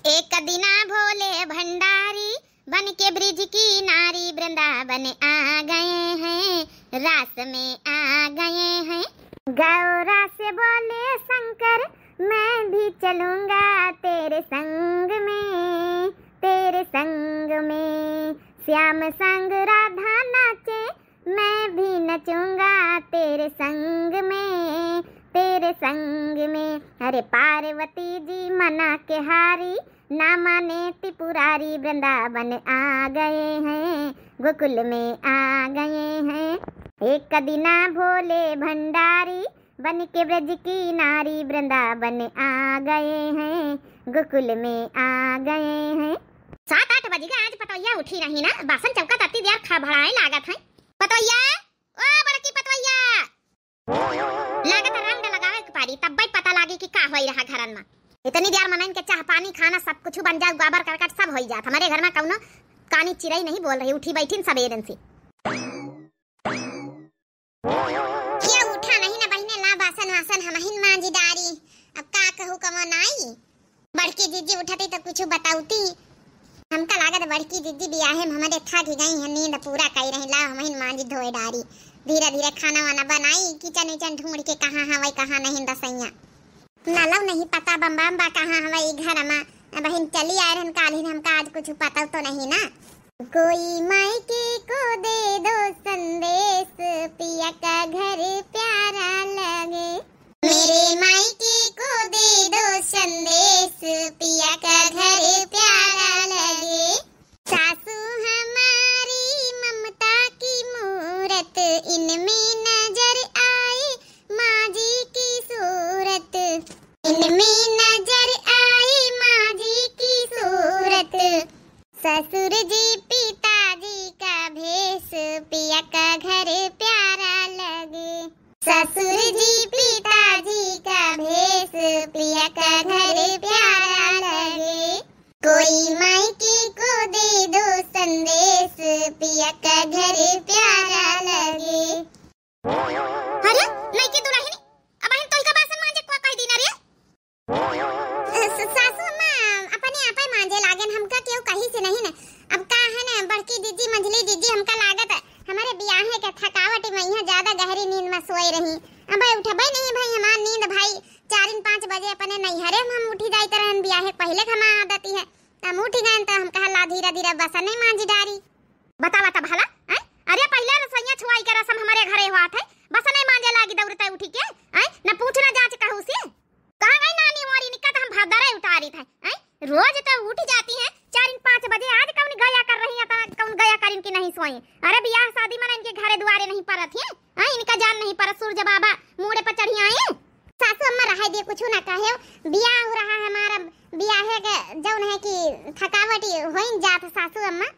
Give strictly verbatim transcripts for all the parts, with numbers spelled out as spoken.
एक दिना भोले भंडारी बन के ब्रिज की नारी वृंदावन आ गए हैं, रास में आ गए हैं। गौरा से बोले शंकर, मैं भी चलूंगा तेरे संग में, तेरे संग में। श्याम संग राधा नाचे, मैं भी नचूंगा तेरे संग में, तेरे संग में। अरे पार्वती जी मना के हारी, ना माने त्रिपुरारी, वृंदावन आ गए हैं, गोकुल में आ गए हैं। एक दिना भोले भंडारी बन के ब्रज की नारी, वृंदावन आ गए हैं, गोकुल में आ गए हैं। सात आठ बज गए, आज पतोहिया उठी नहीं ना, बासन चौका तत्ती दियार खा भड़ाए लागत है। पतोहिया, ओ बड़की पतोहिया, लागत है राउंड लगावे के पारी, तब पता लागी कि का होई रहा घरन में। इतनी देर मनइन के चाह पानी खाना सब कुछ बन जाओ, गोबर करकट सब होई जात। हमारे घर में कौनो कानी चिरई नहीं बोल रही, उठी बैठिन सबेरन से। क्या उठा नहीं ना बहिने, ला बासन वासन हमहिन मांजी डारी। अब का कहू कमो नाई। बड़की जिज्जी उठती तो कुछ बतौती। हमका लागत बड़की जिज्जी बियाहे में हमरे थक गई है, नींद पूरा कई रही। ला हमहिन मांजी धोए डारी। धीरे धीरे खाना वाना बनाई, किचन विचन ढूंढ के कहाँ हवै कहाँ नहीं दसैया। नलौ नहीं पता बम्बा अम्बा कहाँ हवै ई घर मा। बहिन चली आए रहन काल्हिन, हमका आज कुछ पता तो नहीं ना। कोई मायके को दे दो संदेश, पिया का घर प्यारा लगे। मेरे मायके को दे दो संदेश, पिया का घर प्यारा लगे। सासू हमारी ममता की मूरत, इनमें नजर आए माँ जी की सूरत। इनमें नजर आए माँ जी की सूरत। ससुर जी पिताजी का भेष, पिया का घर प्यारा लगे। ससुर जी पिताजी का भेष, पिया का घर प्यारा लगे। कोई मायके को दे दो संदेश, पिया का घर प्यारा लगे। अरे, नईकी दुलहिन, अबहिन तोहिका बासन मांजे को कह दीना रे? स-, सासू अम्मा, अपने आपै मांजे लागेन, हमका केहू कही से नहीं न। अब का है न, बड़की जिज्जी, मंझली जिज्जी, हमका लागत हमरे बियाहे के थकावट में यहाँ ज्यादा गहरी नींद में सोए रही। अबै उठबै नहीं भाई, हमार नींद भाई चारिन पाँच बजे अपने नैहरे में हम उठी जाइत रहन, बियाहे के पहिले के हमार आदत है। त हम उठी गएन त हम कहा ला धीरे धीरे बसने मांजी डारी। बतावा त भला, हैं? अरे पहिले रसोइया छुआई के रसम हमरे घरे होत है, बसने मांजे लागी दौड़ते उठी के, हैं? न पूछ न जांच कहू से। कहाँ गई नानी होरी, निका त हम भदरे उतारी थे, हैं? रोज त उठ जाती हैं चारिन पाँच बजे, आज कौन गया कर रही हैं, त कौन गया करिन कि नहीं सोई। अरे बियाह शादी में इनके घरे दुआरे नहीं परत हैं, हैं? इनका जान नहीं परत, सूरज बाबा मूड़े पर चढ़ी आए। सासू अम्मा रहे दिए, कुछ ना कहे, बियाह हो रहा है हमारा, बियाहे के जौन है कि थकावट होइन जात सासू अम्मा।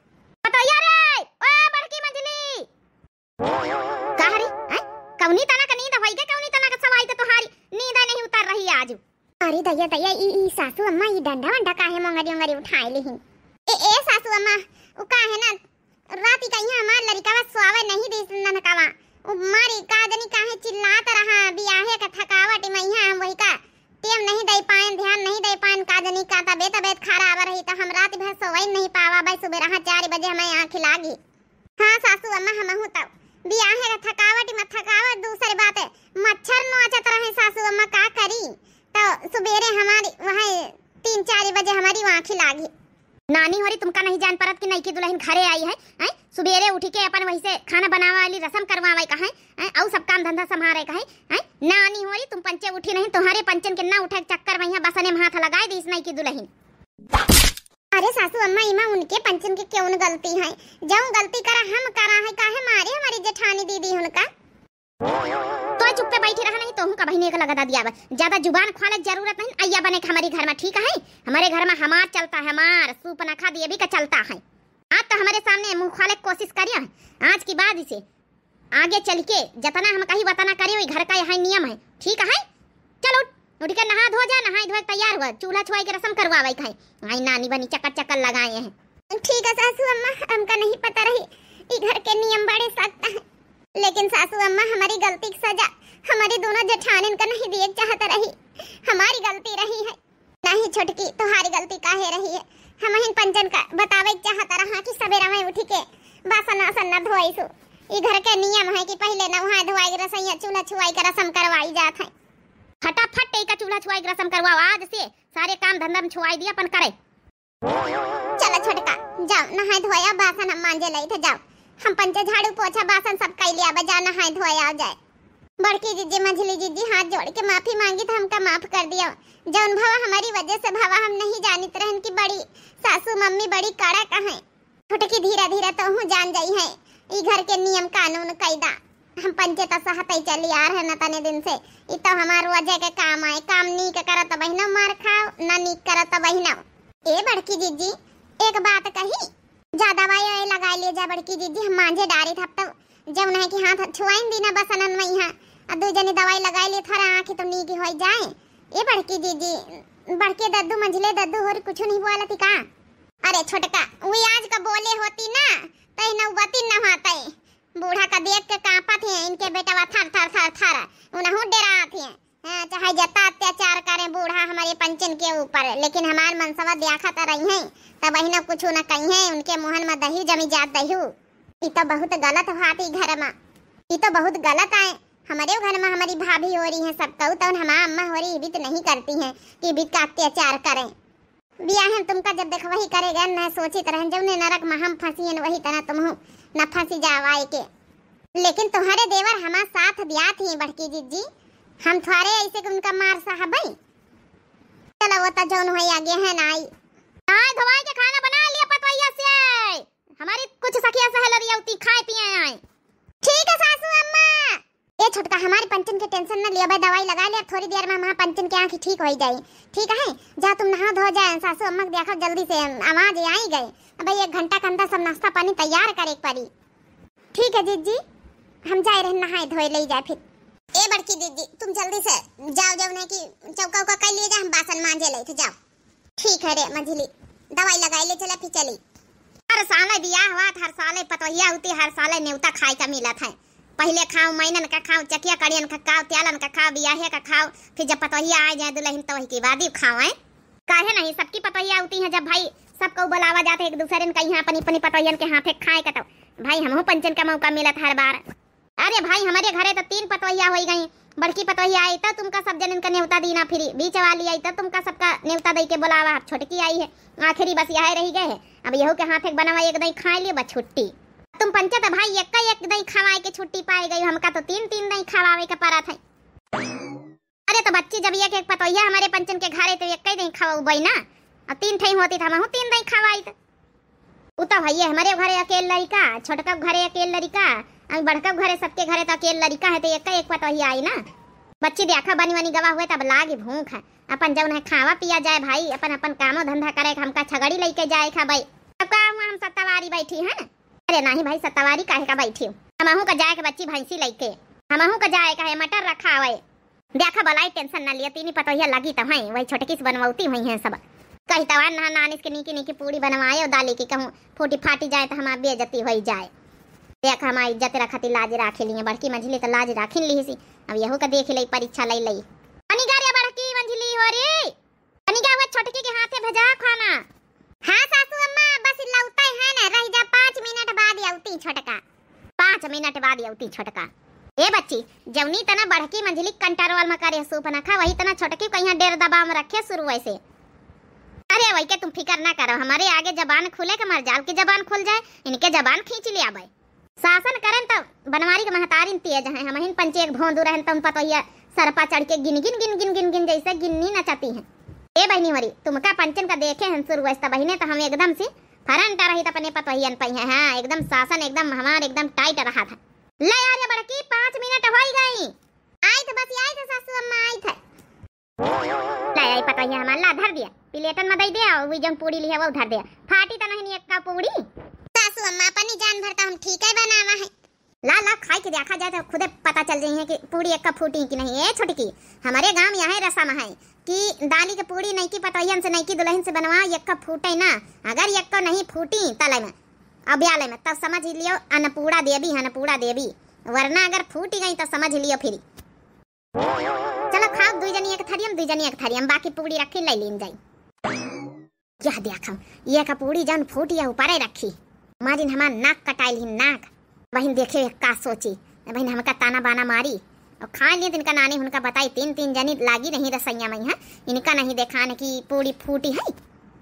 पतोहिया रे, ओ बड़की मंझली। का रे, हैं? कौनी तना का नींद होई के, कौनी तना का सवाई त तोहारी नींद नहीं उतर रही आज। अरे दैया, दैया, ई, ई सासू अम्मा, ई डंडा वंडा काहे मोंगरी ओंगरी उठाए लेहिन? ए, ए सासू अम्मा, उ का है ना, राती का यहाँ हमार लड़िकवा सोवे नहीं दीस ननकवा। उ मारी का जनी काहे चिल्लात रहा, बियाहे के थकावट में यहाँ हम वही का टेम नहीं दे पाएन, ध्यान नहीं दे पाएन, का जनी का तबे तबीयत खराब रही, त हम रात भर सोवे नहीं पावा, बस सुबह रहा चार बजे हमें आँख लागी। हाँ सासू अम्मा, हमहू तब बियाहे के थकावट में थकावट, दूसरी बात है, मच्छर नोचत रहे सासू अम्मा, का करी? तो सुबेरे हमारी वहाँ तीन चार बजे हमारी आँखी लागी। नानी होरी, तुमका नहीं जान परत कि नईकी दुलहिन घरे आई है, हैं? सुबेरे उठी के अपन वही से खाना बनावे वाली रसम करवावे का है, हैं? अउ सब काम धंधा संभारे का है, हैं? नानी होरी, तुम पंचे उठी नहीं, तुम्हारे पंचन के ना उठे के चक्कर में यहाँ बसने में हाथ लगाए दीस नईकी दुलहिन। अरे सासू अम्मा, इमा उनके पंचन के कौन गलती है? जौन गलती करा हम करा है, काहे मारे हमारी जेठानी दीदी उनका? तो चुप्पे बैठी रहा, नहीं तोहू का बहिने का लगा दिया बा। ज्यादा जुबान खोले जरूरत नहीं, अइया बने के हमारी घर में, ठीक है? हमारे घर में हमार चलता है, हमार सूप ना खा दिए भी का चलता है। आज तो हमारे सामने मुंह खोले के कोशिश करिया है, आज की बाद इसे आगे चल के जतना हम कही वतना करे, वही घर का यहाँ नियम है, ठीक है? चल उठ, उठ के नहा धो जा, नहाई धोए के तैयार हुआ, चूल्हा छुआई के रसम करवावे के है। आई नानी बनी चक्कर चक्कर लगाए हैं। ठीक है सासू अम्मा, हमका नहीं पता रही ई घर के नियम बड़े सख्त हैं, लेकिन सासू अम्मा हमारी गलती की सजा हमारी दोनों जेठानिन का नहीं दिए के चाहत रही, हमारी गलती रही है। काहे छोटकी, तोहारी गलती काहे रही है? हमहिन पंचन का बतावे के चाहत रहा कि सबेरा में उठी के बासन वासन न धोइसु। ई घर के नियम है कि पहिले नहाए धोआई के रसैया चूल्हा छुआई के रसम करवाई जात है। फटाफट एका चूल्हा छुआई के रसम करवाओ, आज से सारे काम धंधा में छुआई दिया अपन करे। चलो छोटका, जाओ नहाए धोया, बासन हम मांजे लई थे, जाओ। हम पंचे झाड़ू पोछा बासन सब कई लिया बा, जा नहाए धोया जाए। बड़की जिज्जी, मंझली जिज्जी, हाथ जोड़ के माफी मांगी तो हमका माफ कर दियो। जौन भवा हमारी वजह से भवा, हम नहीं जानित रहन कि बड़ी सासू मम्मी बड़ी कड़क हैं। छोटकी धीरे धीरे तोहू जान जाई है, ई घर के नियम कानून कायदा। हम पंचे तो सहत ही चली आ रहे न तने दिन से, ई तो हमार रोजे के काम आए। काम नीक करत बहिनो मार खाओ, ना नीक करत बहिनो। ए बड़की जिज्जी, एक बात कही, ज्यादा दवाई लगा ले जा बड़की जिज्जी, हम मांजे डारी था तब जौन है कि हाथ छुआइन दीना बसनन में यहाँ, आ दू जनी दवाई लगा ले, थोड़ा आँखी तो नीक हो जाए। ए बड़की जिज्जी, बड़के दद्दू, मंझले दद्दू होरी कुछ नहीं बोलती का? अरे छोटका, वी आज का बोले होती ना, तई नौबती न होते। बूढ़ा का देख के कांपत है इनके बेटवा थर थर थर थर, उनहु डेरात है। हाँ, चाहे जत्ता अत्याचार करें बूढ़ा हमारे पंचन के ऊपर, लेकिन हमार मनसवा देखत रही हैं, तब बहिना कुछ न कही हैं, उनके मुहन में दही जमी जात दही। ई तो बहुत गलत बात ई घर में, ई तो बहुत गलत आए। हमारे घर में हमारी भाभी होरी है, सब कहू तौन हमार अम्मा होरी इबित नहीं करती हैं कि इबित का अत्याचार करें। बियाह हम तुमका जब देखवही करे गए न सोचित रहन, जौने नरक में हम फंसी हन वही तना तुमहू न फंसी जावाए के। लेकिन तुम्हारे देवर हमार साथ दिया थी बड़की जिज्जी, हम थोड़े ऐसे के उनका मार सहबई। चलो वो तो जौन होई आगे है ना आई। नहाए धोवाए के खाना बना लिया पतोहिया से, हमारी कुछ सखिया सहेलरिया उती खाए पिए आए। ठीक है सासू अम्मा। ए छोटका, हमारे पंचन के टेंशन न लिया भाई, दवाई लगा ले, अब थोड़ी देर में हमारे पंचन के आँखी ठीक हो जाई। ठीक है, जा तुम नहा धो जाए, सासू अम्मा के देखो जल्दी से आवाज आई गई। अब एक घंटा के अंदर सब नाश्ता पानी तैयार करे के पड़ी। ठीक है जिज्जी, हम जाए रहे नहाए धोए ले जाए फिर। ए बड़की जिज्जी, तुम जल्दी से जाओ, जाओ नहीं कि चौका उका कर लिए जा, हम बासन मांजे ले थे, जाओ। ठीक है रे मंझली, दवाई लगाई ले चला फिर चली। हर साले बियाह हुआ था, हर साले पतोहिया होती, हर साले नेवता खाए का मिलत है। पहिले खाओ मैनन का खाओ, चकिया कड़ियन का खाओ, त्यालन का खाओ, बियाहे का खाओ, फिर जब पतोहिया आ जाए दुल्हन तो वही के बाद ही खाओ, हैं? काहे नहीं, सबकी पतोहिया होती हैं, जब भाई सबको बुलावा जाते एक दूसरे ने कहीं अपनी अपनी पतोहियन के हाथे खाए का, तो भाई हमहू पंचन का मौका मिलत हर बार। अरे भाई, हमरे घरे तो तीन पतोहिया होई गई। बड़की पतोहिया आई तो तुमका सब जनन का नेवता दीना फिरी, बीच वाली आई तो तुमका सबका नेवता दई के बुलावा। अब छोटकी आई है, आखिरी बस यह रही गए है। अब यहू के हाथे के बनावा एक दई खाए लियो, बस छुट्टी। तुम पंचे तो भाई एक का एक दई खवाए के छुट्टी पाए गई, हमका तो तीन तीन दई खवावे के परत है। अरे तो बच्ची, जब एक एक पतोहिया हमारे पंचन के घरे तो एक ही दई खवाऊ बई ना, और तीन ठई होती तो हमहू तीन दई खवाई तो। उ तो भैया हमारे घरे अकेल लड़िका, छोटका घरे अकेल लड़िका, अउर बड़का घरे सबके घरे तो अकेल लड़िका है, तो एक एक पतोहिया आई ना। बच्ची देखा बनी बनी गवा हुए तब लागी भूख है। अपन जौन है खावा पिया जाए भाई, अपन अपन कामो धंधा करे, हमका छगड़ी लइके जाए खा भाई। अब का हुआ हम सत्तावारी बैठी हैं? अरे नाही भाई सत्तावारी काहे का बैठी हूँ? हमहू का जाए के बच्ची भैंसी लइके, हमहू का जाए का है मटर रखा हुए। देखा बलाई टेंशन न लिया, तीनी पतोहिया लगी तो हैं, वही छोटकी से बनवती हुई हैं सब। कही तवार नहा नानिस के नीकी नीकी पूड़ी बनवाए और दाली की कहूँ फूटी फाटी जाए तो हमार बेइज्जती होई जाए। देख हमार इज्जत रखती लाज राखी लिए, बड़की मंझली तो लाज राखी ली सी, अब यहू का देख लई परीक्षा लई लई। अनिगा रे बड़की मंझली हो रे, अनिगा हुआ छोटकी के हाथे भेजा खाना। हाँ सासू अम्मा, बस लौटा है ना, रह जा, पाँच मिनट बाद अउती छोटका। पाँच मिनट बाद अउती छोटका। ए बच्ची, जौनी तना बड़की मंझली कंट्रोल में करे सूप न खा, वही तना छोटकी कहीं डेर दबाव में रखे शुरू वैसे। अरे वही के तुम फिकर ना करो, हमारे आगे जबान खुले के मर जाल की जबान खुल जाए, इनके जबान खींच लिया भाई। शासन करन त बनवारी के महतारिन तेज हैं, हमहिन पंचे एक भोंदू रहन त हम पतोहिया सरपा चढ़ के गिन गिन गिन गिन गिन गिन जैसे गिन्नी नचती हैं। ए बहिनी होरी, तुमका पंचन का देखे हैं शुरू वैसे बहिने त हम एकदम से फरंट रही त अपने पतोहियन पई हैं। हाँ, एकदम शासन एकदम हमार एकदम टाइट रहा था। ले आ रे बड़की, पाँच मिनट होई गई। आई थे बस, आई थे सासू अम्मा, आई थे। ले आई पतोहिया हमार, ला धर दिया, प्लेटन में दे दिया, और वी जौन पूड़ी लिया वो धर दिया, फाटी तो नहीं एक का पूड़ी। सासू अम्मा अपनी जान भर तो हम ठीक है बनावा है। ला ला खाई के देखा जाए तो खुदे पता चल जाई है कि पूड़ी एक का फूटी कि नहीं। ए छोटकी, हमारे गांव यह रसम है कि दाली के पूड़ी नई की पतोहियन से नई की दुल्हन से बनवा, एक का फूटे ना, अगर एक का नहीं फूटी तले में अब ब्याले में तब समझ लियो अन्नपूर्णा देवी है, अन्नपूर्णा देवी, वरना अगर फूटी गई तो समझ लियो फिर। चलो खाओ दुई जनी एक थरियम, दुई जनी एक थरियम, बाकी पूड़ी रखी, ले लीन जाई। यह देखम, ये का पूड़ी जौन फूटी है ऊपरे रखी। मारिन हमार नाक कटाइल ही नाक। बहिन देखे का सोची, बहिन हमका ताना बाना मारी। और खा लिए इनका नानी उनका बताई, तीन तीन जनी लागी रही रसैया में, हाँ, इनका नहीं देखान कि पूड़ी फूटी है।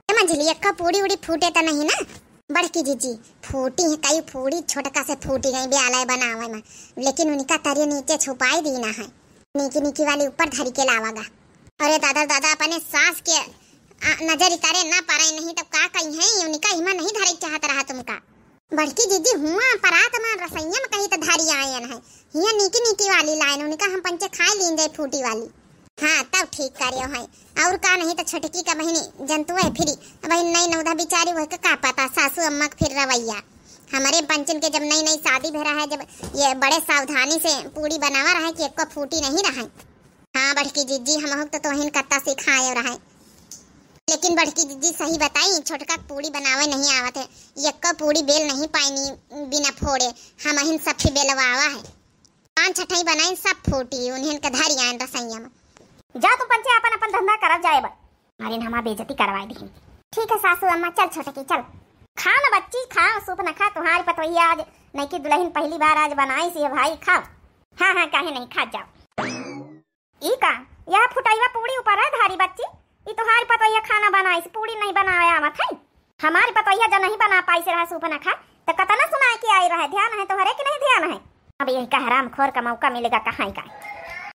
ए मंझली, एक्का पूड़ी उड़ी फूटे तो नहीं ना? बड़की जीजी, फूटी है कई पूड़ी, छोटका से फूटी गई ब्यालय बनावे में, लेकिन उनका तरिये नीचे छुपाई दीना है, निकी निकी वाली ऊपर धरी के लावागा। अरे दादा दादा, अपने सास के आ, नजर करे ना पारे नहीं तब का कही है, उनका हिमा नहीं धरे चाहत रहा तुमका। बड़की जीजी हुआ परात में रसैया में कहीं तो धरी आयन है, हिया निकी निकी वाली लाइन उनका हम पंचे खाए लीन जाए फूटी वाली। हाँ, तब ठीक करियो है। और का, नहीं तो छोटकी का बहिनी जंतु है फिरी। बहिन नई नौधा बिचारी, वह का पता सासू अम्मा के फिर रवैया। हमारे पंचन के जब नई नई शादी भे रहा है, जब ये बड़े सावधानी से पूड़ी बनावा रहा है कि एको फूटी नहीं रहा है। हाँ बड़की जीजी, हमहू तो तोहिन कत्ता सिखाए रहे, लेकिन बड़की जीजी सही बताई, छोटका के पूड़ी बनावे नहीं आवत है, एको पूड़ी बेल नहीं पाइनी बिना फोड़े, हमहिन सब बेलवावा है। पाँच छठई बनाइन सब फूटी, उन्हें के धरी आइन रसैया में। जा तू पंचे अपन अपन धंधा करब जाए बा। मारिन हमार बेइज्जती करवाई दी। ठीक है सासू अम्मा, चल छोटकी चल। खा ना बच्ची खा, सूप न खा, तुम्हारी पतोहिया आज नईकी दुल्हन पहली बार आज बनाई सी है भाई, खाओ। हाँ हाँ, काहे नहीं, खा जाओ। ई का, यह फुटैया पूड़ी ऊपर है धारी बच्ची, ई तुम्हारी पतोहिया खाना बनाई सी, पूड़ी नहीं बनावे आवत है। हमारी पतोहिया जब नहीं बना पाई से रहा सूप न खा, तो कतना सुनाए के आई रहा, ध्यान है तुम्हारे कि नहीं ध्यान है? अब यही का हराम खोर का मौका मिलेगा कहाँ का,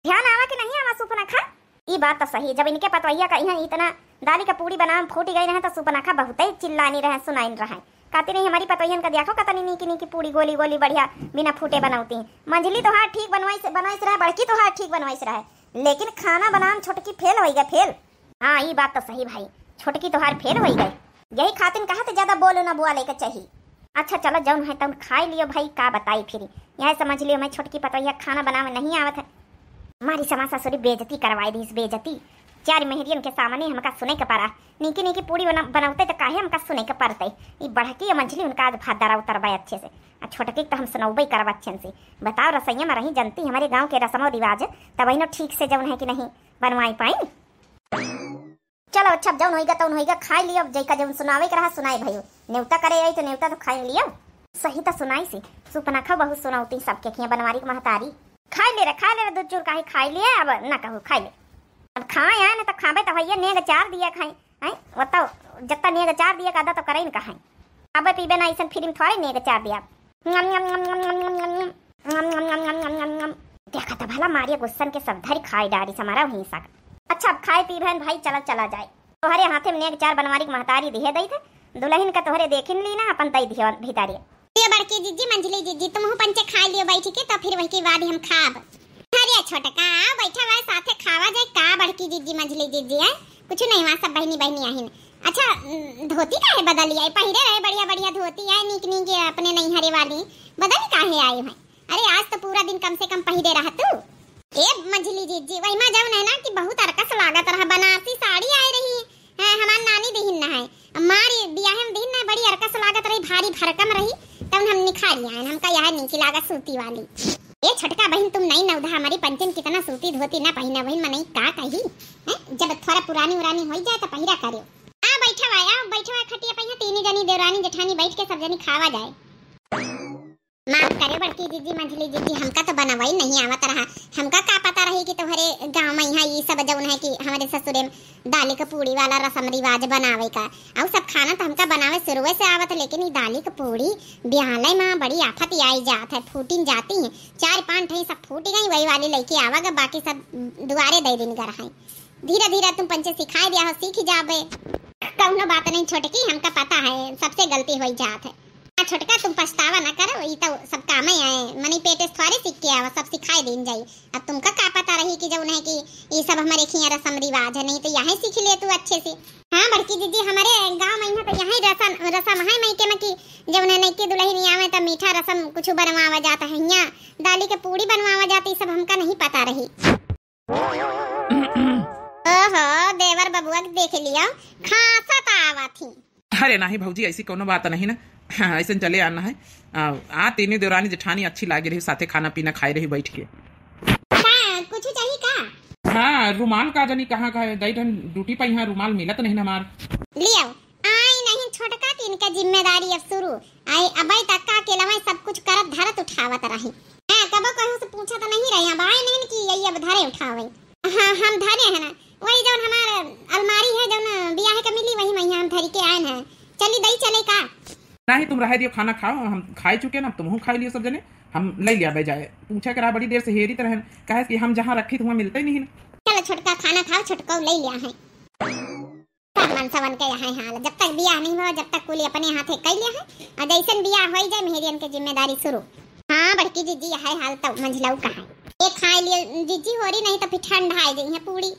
ध्यान आवा कि नहीं आवा सूप न खा। ई बात तो सही, जब इनके पतोहिया का यहाँ इतना दाली का पूड़ी बनावे में फूटी गई रहे तो सूप न खा बहुते चिल्लानी रहे, सुनाइन रहे। कहती नहीं हमारी पतोहियन का देखो कतनी नीकी नीकी पूड़ी गोली गोली बढ़िया बिना फूटे बनौती। मंझली तोहार ठीक बनवाई से, बनाई से रहे, बड़की तोहार ठीक बनवाई से रहे, लेकिन खाना बनावे में छोटकी फेल होई गई, फेल। हाँ, ई बात तो सही भाई, छोटकी तोहार फेल होई गई। यही खातिन कहा तो ज्यादा बोलो ना बुआ लेके चाही। अच्छा चलो, जौन है तौन खाई लियो भाई, का बताई फिर। यह समझ लियो मैं छोटकी पतोहिया खाना बनावे नहीं आवत है। मारी समा ससुरी बेइज्जती करवाई दीस, बेइज्जती। चार मेहरियन के सामने हमका सुने के पड़ा। नीकी नीकी पूड़ी बना-, बनौते तो काहे हमका सुने के पड़ते। ई बड़की या मंझली उनका आज भात दरा उतरबे अच्छे से। आ छोटकी के तो हम सुनौबे करब अच्छे से। बताओ रसैया में रही जनती हमारे गाँव के रस्मो रिवाज, तब इनो ठीक से जौन है कि नहीं बनवाई पाई। चलो अच्छा, अब जौन होइगा तौन होइगा, खाई लियो। अब जैका जौन सुनावे के रहा सुनाई भयो, नेवता करे आई तो नेवता तो खाई लियो। सही तो सुनाई सी, सूप ना खाओ, बहुत सुनौती सबके खिया बनवारी के महतारी। खाई ले रे, खाई ले रे, दूध चूर काहे खाई लिए, अब ना कहू, खाई ले। अब खाए आए ना तो खाबे तो भैया नेग चार दिया खाई, हैं? बताओ, जत्ता नेग चार दिया का तो करे न कहाई। अब पीबे ना, ऐसन फ्री में थोड़े नेग चार दिया। नम, नम, नम। देखा तो भला मारिया गुस्सन के सब धरी खाई डारी समारा वहीं सक। अच्छा, अब खाए पी बहन भाई, चला, चला जाए। तोहरे हाथे में नेग चार बनवारी के महतारी दिहे दई थे, दुल्हन का तोहरे देखिन ली ना, अपन दई दिहे भीतारी। ये बड़की जिज्जी, मंझली जिज्जी, तुमहू पंचे खाई लियो बैठ के, तो फिर वही के बाद हम खाब। अरे छोटका, आओ बैठा हुआ है, साथे खावा जाए का बड़की जिज्जी, मंझली जिज्जी है, कुछ नहीं हुआ, सब बहनी बहनी आहिन। अच्छा, उम, धोती काहे बदली आई? पहिरे रहे बढ़िया बढ़िया धोती आई, नीक नीक ये अपने नैहरे वाली, बदली काहे आई है? अरे आज तो पूरा दिन कम से कम पहिरे रह तू। ए मंझली जिज्जी, वही मा जौन है ना कि बहुत अरकस लागत रहा, बनारसी साड़ी आई रही है, हमार नानी दिहिन ना है, हमारी बियाहे में दिहिन ना, बड़ी अरकस लागत रही, भारी भरकम रही, तब हम निखारी आए, हमका यह नीची लागत सूती वाली। ए छोटका बहन, तुम नई नौधा, हमारी पंचन कितना सूती धोती ना पहिना बहन, मनई का कही, हैं? जब थोड़ा पुरानी उरानी होई जाए तो पहिरा करियो। आ बैठा हुआ, आ बैठा हुआ खटिया पे, यहाँ तीनी जनी देवरानी जेठानी बैठ के सब जनी खावा जाए। माफ करे बड़की जिज्जी, मंझली जिज्जी, हमका तो बनवाई नहीं आवत रहा, हमका का पता रही कि तुम्हारे गाँव में यहाँ ये सब जौन है कि हमारे ससुरे में दाली के पूड़ी वाला रसम रिवाज बनावे का, और सब खाना तो हमका बनावे शुरुए से आवत, लेकिन ई दाली के पूड़ी ब्याहले में बड़ी आफत आई जात है, फूटिन जाती है। चार पाँच ठई सब फूट गई, वही वाली लइके आवा गा, बाकी सब दुआरे दे दिन गर है। धीरे धीरे तुम पंचे सिखाए दिया हो, सीख जाबे। कौनो बात नहीं छोटकी, हमका पता है सबसे गलती हो जात है। हाँ छोटका, तुम पछतावा ना करो, ई तो सब काम ही आए, मनी पेटे से थोड़े सीख के आवा, सब सिखाए दिन जाई। अब तुमका का पता रही कि जौन है कि ई सब हमारे खिया रसम रिवाज है, नहीं तो यहीं सीख ले तू अच्छे से। हाँ बड़की जिज्जी, हमारे गाँव में यहाँ तो यहीं रसम, रसम है मइके में कि जौन है नइके दुल्हन आवे तो मीठा रसम कुछ बनवावा जाता है, यहाँ दाली के पूड़ी बनवावा जाती, सब हमका नहीं पता रही। ओहो, देवर बबुआ के देख लियो, खांसत आवत ही। अरे नाही भौजी, ऐसी कोनो बात नहीं ना। हाँ, ऐसे चले आना है। आ, आ, तीनों देवरानी जेठानी अच्छी लागे रही, साथे खाना पीना खाए रही बैठ के। का, कुछ चाहिए का? हाँ, रुमाल का जनी कहाँ का है? गई रहन ड्यूटी पर, यहाँ रुमाल मिलत नहीं हमार। लियो, आई नहीं छोटका कि इनके जिम्मेदारी अब शुरू। आई अबई तक का अकेलवा सब कुछ करत धरत उठावत रही। हाँ, कबो कहूँ से पूछा तो नहीं रही, अब आए नहीं कि यही अब धरे उठावे। हाँ, हम धरे है ना, वही जौन हमार अलमारी है, जौन बियाहे का मिली, वही में हम धरी के आए हैं। चली दई चले का? नहीं, तुम रहे दियो, खाना खाओ, हम खाए चुके ना, तुमहू खाए लियो सब जने, हम ले लिया बे जाए। पूछा करा, बड़ी देर से हेरित रहन, कहे कि हम जहाँ रखी तो वहाँ मिलते ही नहीं। चलो छोटका खाना खाओ, छोटका ले लिया है। सब मनसवन के यहाँ हाल, जब तक बियाह नहीं हो, जब तक कुली अपने हाथे कई लिया है, और जैसन बियाह होई जाए, मेहरियन के जिम्मेदारी शुरू। हाँ, बड़की जिज्जी, यह हाल तो मंझलऊ का है। एक खाए लिए जिज्जी होरी, नहीं तो फिर ठंड आए जाई है पूरी।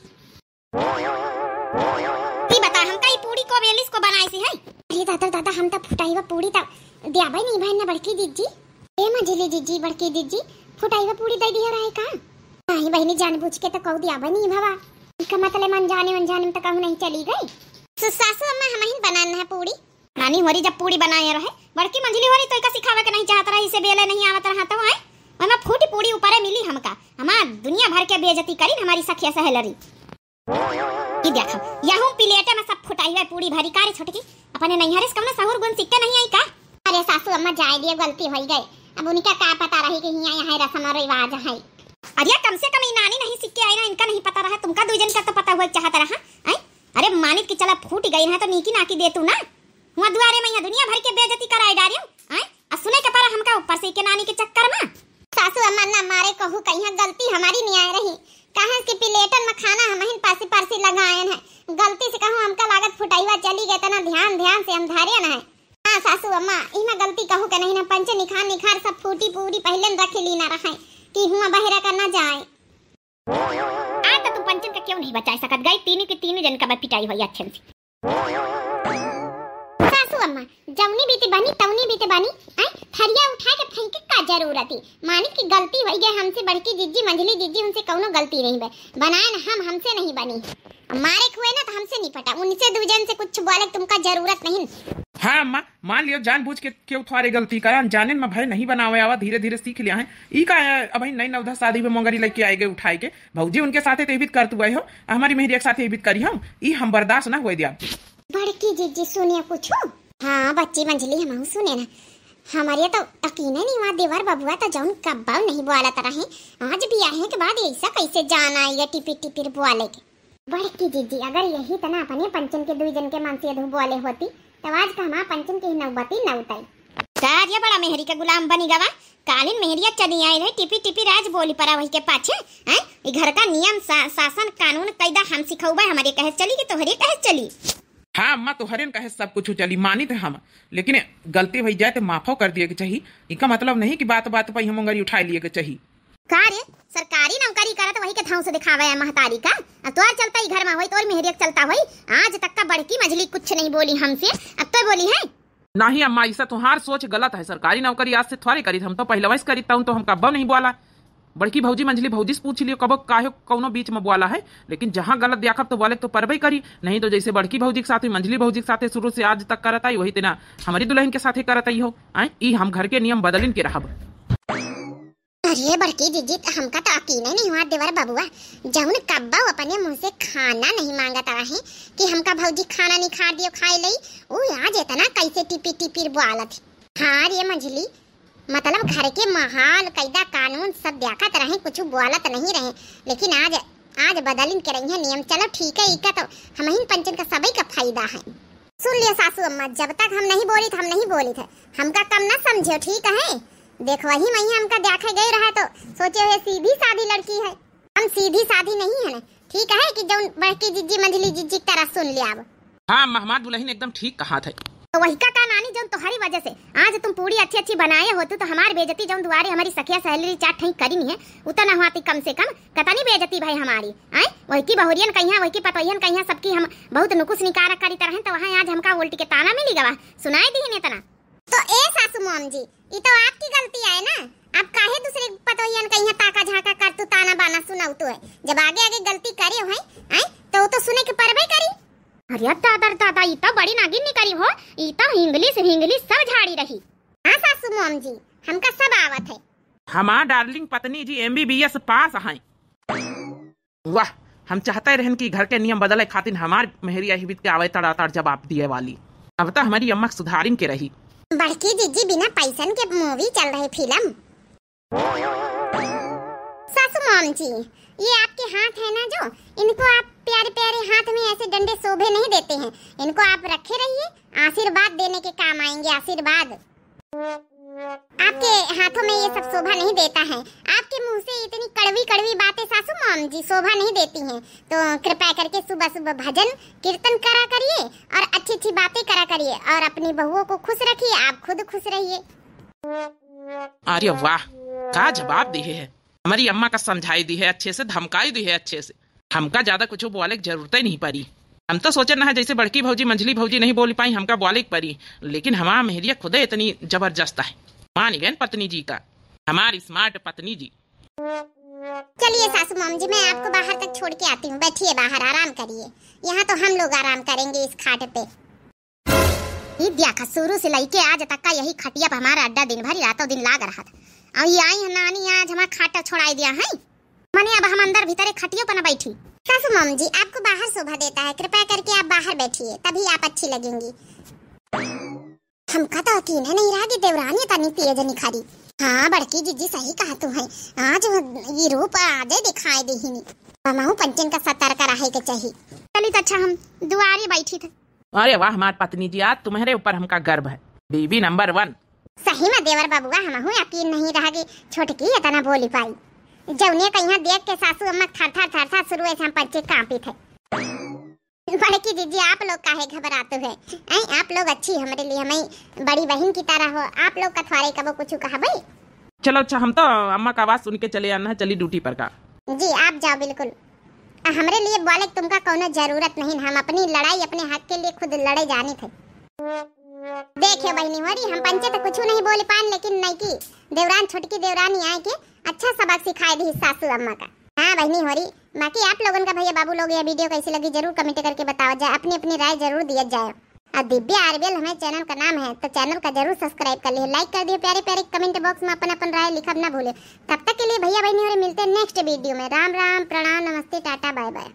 ई बता, हमका ई पूरी को बेलिस को बनाए सी है? अरे दादा, दादा, हम तो फुटाई हुआ पूरी तो दियाबे नहीं भाई ना बड़की जिज्जी। ए मंझली जिज्जी, बड़की जिज्जी, फुटाई हुआ पूरी दे दिया रहे का? नहीं बहिनी, जानबूझ के तो कहू दियाबे नहीं भवा। इनका मतलब अनजाने अनजाने में तो कहूँ नहीं चली गई। सु-, सासू अम्मा, हम ही बनान है पूरी। नानी होरी जब पूरी बनाए रहे, बड़की मंझली होरी तो इका सिखावे के नहीं चाहत रही, इसे बेले नहीं आवत रहा तो आए, वही में फूटी पूरी ऊपरे मिली हमका। हमार दुनिया भर के बेइज्जती करी हमारी सखिया सहेलरी। ई देखो, यहू प्लेटे में सब फुटाई हुए पूरी भरी। का रे छोटकी, अपने नैहरे से कौनो सहूर गुण सीख के नहीं आई का? अरे सासू अम्मा, जाए दिए, गलती होई गए। अब उनका का पता रही कि हियाँ यहाँ रस्म और रिवाज है। अरे कम से कम ई नानी नहीं सीख के आई ना, इनका नहीं पता रहा, तुमका दू जन का तो पता हुआ चाहत रहा। आई? अरे मानित की चला फूट गई ना तो नीकी नाकी दे तू ना। हुआ दुआरे में यहाँ दुनिया भर के बेइज्जती कराए डारियो। आई? आ सुने के पड़ा हमका ऊपर से के नानी के चक्कर में। सासू अम्मा ना मारे कहू कहिया गलती हमारी नहीं आए रही। कहे कि प्लेटन में खाना हम ही परसी परसी लगायन है। गलती से कहूँ हमका लागत फुटैया चली गए, तना ध्यान ध्यान से हम धारियन है। हाँ सासू अम्मा, इमा गलती कहू के नहीं ना, पंचे निखार निखार सब फूटी पूरी पहले रख ली ना रहे कि हुआ बहरा का ना जाए। आ तो तुम पंचन का क्यों नहीं बचाए सकत? गई तीनों के तीनों जन का बा पिटाई हुई अच्छे से। सासू अम्मा, जौनी बीते बनी, तौनी बीते बनी, आय, थरिया उठाए के फेंके का जरूरत ही? मानित की गलती होई गए हमसे, बड़की जिज्जी, मंझली जिज्जी, उनसे कौनो गलती नहीं बे। बनाए न हम, हमसे नहीं बनी। अब मारे खुए ना तो हमसे नहीं पटा, उनसे दू जन से कुछ बोले तुमका जरूरत नहीं। हाँ अम्मा, मान लियो जानबूझ के क्यों थोड़े गलती करा, अनजाने में भय नहीं बनावे आवा, धीरे धीरे सीख लिया है। ई का है, अब नई नवधा शादी में मोंगरी लेके आए गए उठाए के, भौजी उनके साथे तेबित करत हुए हो, हमारी मेहरिया के साथे एबित करी हो, ई हम बर्दाश्त ना हुए दिया। बड़की जिज्जी सुनिया कुछ। हाँ बच्ची मंझली, हम सुने ना, हमारे तो यकीन ही नहीं हुआ, देवर बबुआ तो जौन कब्बा नहीं बोलत रहे, आज बियाहे के बाद ऐसा कैसे जान आई है टिपिर टिपिर बोले के। बड़की जिज्जी, अगर यही तना अपने पंचन के दुई जन के मन से अधू बोले होती, तो आज का हमार पंचन की नौबती न उतरी। का आज ये बड़ा मेहरी के गुलाम बनी गवा? कालिन मेहरिया चली आई रहे, टिपी टिपी राज बोली परा वही के पाछे, हैं? ई घर का नियम सा-, शासन कानून कायदा हम सिखौबा, हमारे कहे चली कि तोहरे कहे चली? हाँ अम्मा, तोहरे न कहे सब कुछ चली, मानित है हम, लेकिन गलती भई जाए तो माफो कर दिए के चाही। इका मतलब नहीं कि बात बात पर हम उंगली उठा लिए के चाही। का रे, सरकारी नौकरी करत वही के धांव से दिखावे है महतारी का? अब तोर चलता ही घर में होई, तोर मेहरिया के चलता होई। आज तक का बड़की मंझली कुछ नहीं बोली हमसे, अब तो बोली है। नहीं अम्मा, ऐसा तुम्हार सोच गलत है। सरकारी नौकरी आज से थोड़े करी, हम तो पहले वैसे करी, तउन तो हम कब्बो नहीं बोला। बड़की भौजी मंझली भौजी से पूछ लियो, कबो काहे कौनो बीच में बोला है, लेकिन जहाँ गलत देखब तो बोले तो परबे करी। नहीं तो जैसे बड़की भौजी के साथे मंझली भौजी के साथे शुरू से आज तक करत आई, वही तेना हमारी दुल्हन के साथे करत आई हो। आए, ई हम घर के नियम बदलिन के रहब। अरे बड़की जिज्जी, त हमका तो यकीन ही नहीं हुआ देवर बबुआ, जौन कब्बो अपने मुंह से खाना नहीं मांगत रहे कि हमका भौजी खाना नहीं खा दियो खाए लई, ऊ आज इतना कैसे टिपी टिपिर बोलत है। हाँ रे मंझली, मतलब घर के माहौल कायदा कानून सब देखत रहे, कुछ बोलत नहीं रहे, लेकिन आज, आज बदलिन के रही है नियम। चलो ठीक है, इका तो हमहिन पंचन का सबई का फायदा है। सुन लियो सासू अम्मा, जब तक हम नहीं बोली थे, हम नहीं बोली थे, हमका कम ना समझियो, ठीक है? देखो वही मैं हमका देखे गई रहा तो सोचे हुए सीधी सादी लड़की है, हम सीधी सादी नहीं है ना, ठीक है कि जौन बड़की जिज्जी मंझली जिज्जी की तरह सुन लिया अब। हाँ अम्मा, हमार दुल्हन एकदम ठीक कहा थे। तो वही का, का नानी, जौन तुम्हारी वजह से आज तुम पूरी अच्छी अच्छी बनाए होती तो हमारी बेइज्जती जौन दुआरे हमारी सखिया सहेली चार ठई करी नहीं है, उतना हुआ थी कम से कम, कतनी बेइज्जती भाई हमारी। आए, वही की बहुरियन कहिया, वही की पतोहियन कहिया, सबकी हम बहुत नुकुस निकारा करी तरह, तो वहाँ आज हमका उल्टी के ताना मिली गवा, सुनाई दी इतना। तो ए सासू मोम जी, ई तो आपकी गलती है ना, आप काहे दूसरे पतोहियन कहिया ताका झाका कर तू ताना बाना सुनाऊ तू है, जब आगे आगे गलती करे हो है, आए, तो वो तो सुने के परबे करी। अरे दादा रे दादा, ई तो बड़ी नागिन निकरी हो, ई तो इंग्लिश विंग्लिश सब झाड़ी रही। हाँ सासू मोम जी, हमका सब आवत है। हमार डार्लिंग पत्नी जी एमबीबीएस पास हैं। वाह, हम चाहते रहन कि घर के नियम बदले खातिर हमार मेहरिया ही बीत के आवे तड़ातड़ जवाब दिए वाली। अब तो हमारी अम्मा सुधारिन के रही। बड़की जीजी बिना पैसन के मूवी चल रही फिल्म। सासू मॉम जी, ये आपके हाथ है ना जो, इनको आप प्यारे प्यारे हाथ में ऐसे डंडे शोभे नहीं देते हैं, इनको आप रखे रहिए, आशीर्वाद देने के काम आएंगे, आशीर्वाद। आपके हाथों में ये सब शोभा नहीं देता है, आपके मुंह से इतनी कड़वी कड़वी बातें सासू मॉम जी शोभा नहीं देती हैं। तो कृपया करके सुबह सुबह भजन कीर्तन करा करिए और अच्छी अच्छी बातें करा करिए और अपनी बहुओं को खुश रखिए, आप खुद खुश रहिए। अरे वाह, का जवाब दिहे है। हमारी अम्मा का समझाई दिहे अच्छे से, धमकाई दिहे अच्छे से। हमका ज्यादा कुछ बोले की जरूरत ही नहीं पड़ी। हम तो सोचे ना है, जैसे बड़की भौजी, मंझली भौजी नहीं बोल पाई, हमका बोले की पड़ी, लेकिन हमार मेहरिया खुदे इतनी जबरदस्त है। मान गए पत्नी जी का, हमारी स्मार्ट पत्नी जी। चलिए सासू मॉम जी, मैं आपको बाहर तक छोड़ के आती हूँ, बैठिए बाहर, आराम करिए। यहाँ तो हम लोग आराम करेंगे इस खाट पे। ई देखा, शुरू से लइके आज तक का यही खटिया पे हमारा अड्डा दिन भर, रातों दिन लाग रहा था। और ये आई है नानी, आज हमारा खाटा छोड़ाई दिया है। मने अब हम अंदर भीतरे खटियो पर न बैठी। सासू मॉम जी, आपको बाहर शोभा देता है, कृपया करके आप बाहर बैठिए, तभी आप अच्छी लगेंगी। हमका तो यकीन है नहीं रहा कि देवरानी तनी तेज निखारी। हाँ, बड़की जीजी सही कहा तू है, आज वो ये रूप आजे दिखाई देहिनी। हमहू पंचन का सतर्क रहे के चाहिए। चली तो अच्छा, हम दुआरे बैठी थे। अरे वाह, हमार पत्नी जी, आज तुम्हारे ऊपर हमका गर्व है, बीवी नंबर वन। सही में देवर बबुआ, हमहू यकीन नहीं रहा कि छोटकी इतना बोली पाई। जौने का यहाँ देख के सासू अम्मा थर थर थर थर शुरू से हम पंचे कांपी थे। बड़की जीजी, आप लोग काहे घबराते हैं? ऐं, आप लोग अच्छी हमरे लिए, हमें बड़ी बहन की तरह हो, आप लोग कथवारे कबो कुछ कहबे? चलो अच्छा, हम तो अम्मा का आवाज सुन के चले आना है, चली ड्यूटी पर का। जी, आप जाओ बिल्कुल। आ, हमरे लिए बोले के तुमका कौनो जरूरत नहीं, हम अपनी लड़ाई अपने हक के लिए खुद लड़े जानी थे। देखियो बहिनी होरी, हम पंचे तो कुछ नहीं बोल पान, लेकिन नईकी देवरान, छोटकी देवरानी आए के अच्छा सबक सिखाए दी सासू अम्मा का। हाँ बहिनी होरी, बाकी आप लोगन का भैया बाबू लोग यह वीडियो कैसी लगी जरूर कमेंट करके बतावा जाए, अपनी अपनी राय जरूर दिया जाए। और दिव्या आरबीएल हमारे चैनल का नाम है, तो चैनल का जरूर सब्सक्राइब कर लिए, लाइक कर दिए, प्यारे प्यारे कमेंट बॉक्स में अपन अपन राय लिखब ना भूले। तब तक के लिए भैया बहिनी होरी मिलते हैं नेक्स्ट वीडियो में। राम राम, प्रणाम, नमस्ते, टाटा, बाय बाय।